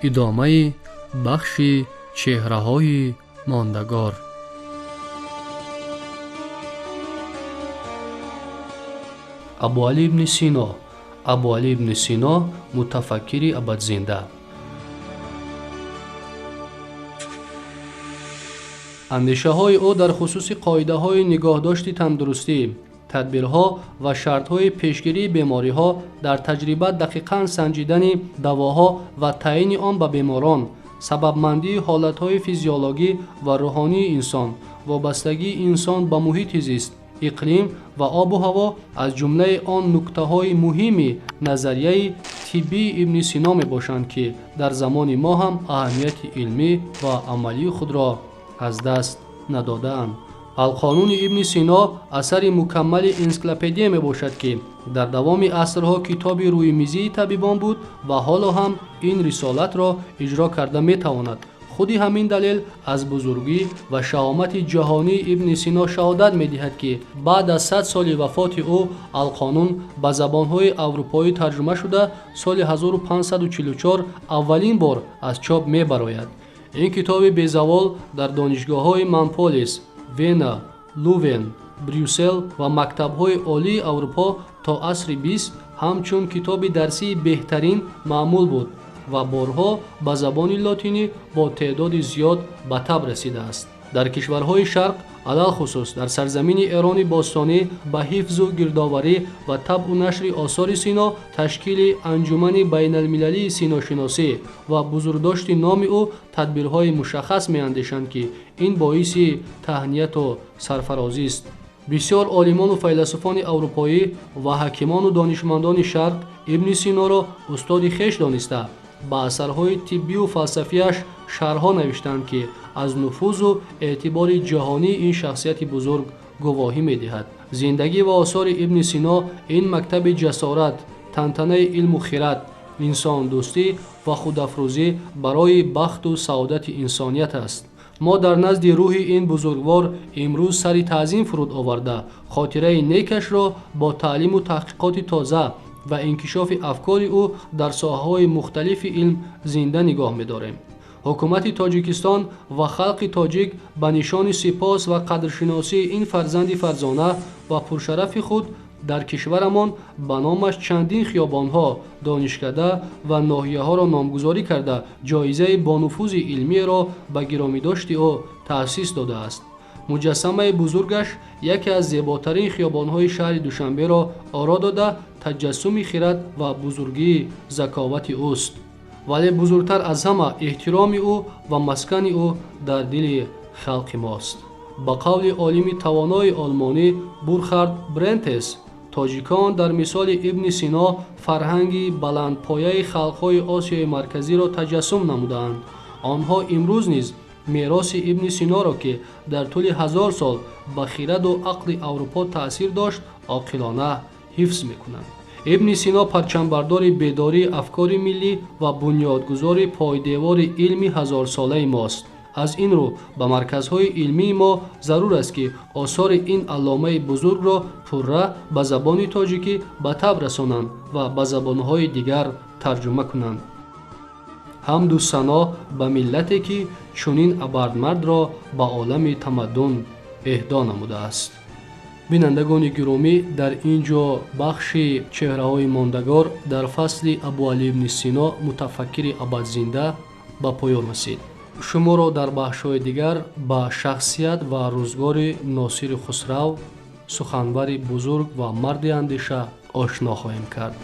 Идомаи бахши чеҳраҳои мондагор. Абуалӣ ибни Сино. Абуалӣ ибни Сино мутафаккири абадзинда. Андешаҳои ӯ дар хусуси қоидаҳои нигоҳдошти тандурустӣ, тадбирҳо ва шартҳои пешгирии бемориҳо, дар таҷриба дақиқан санҷидани давоҳо ва таъйини он ба беморон, сабабмандии ҳолатҳои физиологӣ ва рӯҳонии инсон, вобастагии инсон ба муҳити зист, иқлим ва обу ҳаво аз ҷумлаи он нуктаҳои муҳими назарияи тиббии Ибни Сино мебошанд, ки дар замони мо ҳам аҳамияти илмӣ ва амалии худро аз даст надодаанд. Алқонуни Ибни Сино асари мукаммали энсиклопедия мебошад, ки дар давоми асрҳо китоби рӯимизии табибон буд ва ҳоло ҳам ин рисолатро иҷро карда метавонад. Худи ҳамин далел аз бузургӣ ва шаҳомати ҷаҳонии Ибни Сино шаҳодат медиҳад, ки баъд аз 100 соли вафоти ӯ Алқонун ба забонҳои аврупоӣ тарҷума шуда, соли 1544 аввалин бор аз чоп мебарояд. Ин китоби безавол дар донишгоҳҳои Манполис, Вена, Лувен, Брюссел ва мактабҳои олии Аврупо то асри 20 ҳамчун китоби дарсии беҳтарин маъмул буд ва борҳо ба забони лотинӣ бо теъдоди зиёд ба таб расидааст. Дар кишварҳои Шарқ, алалхусус дар сарзамини Эрони бостонӣ, ба ҳифзу гирдоварӣ ва табъу нашри осори Сино, ташкили Анҷумани байналмилалии синошиносӣ ва бузургдошти номи ӯ тадбирҳои мушаххас меандешанд, ки ин боиси таҳнияту сарфарозист. Бисёр олимону файласуфони аврупоӣ ва ҳакимону донишмандони Шарқ Ибни Синоро устоди хеш дониста, ба асарҳои тиббию фалсафияш шарҳҳо навиштанд, ки аз нуфузу эътибори ҷаҳонии ин шахсияти бузург гувоҳӣ медиҳад. Зиндагӣ ва осори Ибни Сино ин мактаби ҷасорат, тантанаи илму хират, инсондӯстӣ ва худафрӯзӣ барои бахту саодати инсоният аст. Мо дар назди рӯҳи ин бузургвор имрӯз сари таъзим фуруд оварда, хотираи некашро бо таълиму таҳқиқоти тоза ва инкишофи афкори ӯ дар соҳаҳои мухталифи илм зинда нигоҳ медорем. Ҳукумати Тоҷикистон ва халқи тоҷик ба нишони сипос ва қадршиносии ин фарзанди фарзона ва пуршарафи худ дар кишварамон ба номаш чандин хиёбонҳо, донишкада ва ноҳияҳоро номгузорӣ карда, ҷоизаи бонуфузи илмиеро ба гиромидошти ӯ таъсис додааст. Муҷассамаи бузургаш яке аз зеботарин хиёбонҳои шаҳри Душанберо оро дода, таҷассуми хират ва бузургии заковати ӯст. Вале бузургтар аз ҳама эҳтироми ӯ ва маскани ӯ дар дили халқи мост. Ба қавли олими тавонои олмонӣ Бурхард Брентес, тоҷикон дар мисоли Ибни Сино фарҳанги баландпояи халқҳои Осиёи Марказиро таҷассум намудаанд. Онҳо имрӯз низ мероси Ибни Синоро, ки дар тӯли 1000 сол ба хираду ақли Аврупо таъсир дошт, оқилона ҳифз мекунанд. Ибни Сино парчамбардори бедории афкори миллӣ ва бунёдгузори пойдевори илми ҳазорсолаи мост. Аз ин рӯ ба марказҳои илмии мо зарур аст, ки осори ин алломаи бузургро пурра ба забони тоҷикӣ ба таб расонанд ва ба забонҳои дигар тарҷума кунанд. Ҳамду сано ба миллате, ки чунин абардмардро ба олами тамаддун эҳдо намудааст. Бинандагони гиромӣ, дар ин ҷо бахши чеҳраҳои мондагор дар фасли Абуалӣ ибни Сино мутафаккири абадзинда ба поён расид. Шуморо дар бахшҳои дигар ба шахсият ва рӯзгори Носири Хусрав, суханвари бузург ва марди андеша ошно хоҳем кард.